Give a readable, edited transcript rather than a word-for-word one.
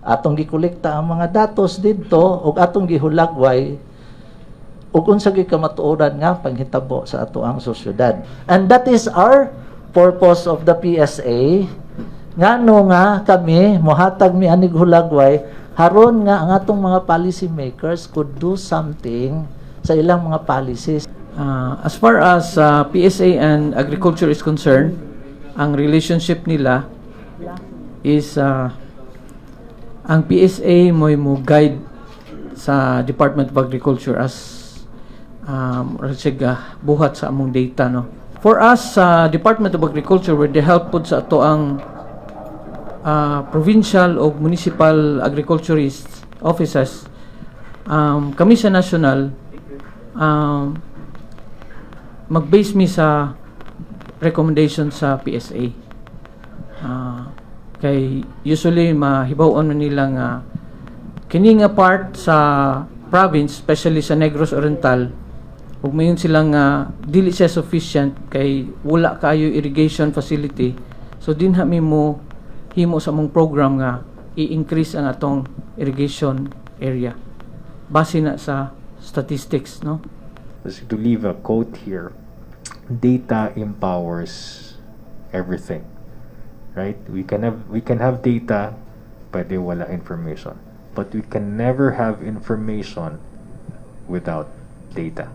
Atong gikolekta ang mga datos didto ug atong gihulagway ug unsa gyud kamatuoran nga panghitabo sa atoang sosyedad. And that is our purpose of the PSA, ngano nga kami mohatag mi anig hulagway haron nga ang atong mga policy makers could do something sa ilang mga policies. As far as PSA and agriculture is concerned, ang relationship nila is ang PSA mo'y mo guide sa Department of Agriculture as buhat sa among data, no. For us sa Department of Agriculture, with the help pod sa atoang provincial o municipal agriculturist offices, kami sa national mag-base mi sa recommendation sa PSA. Kay usually mahibaw-on man nila nga kini nga part sa province, especially sa Negros Oriental, ug mayon sila nga dili siya sufficient kay wala kayo irrigation facility. So dinha mi mo himo sa among program nga i-increase ang atong irrigation area base na sa statistics, no. Just to leave a quote here, data empowers everything. Right? We can have data, pwede wala information. But we can never have information without data.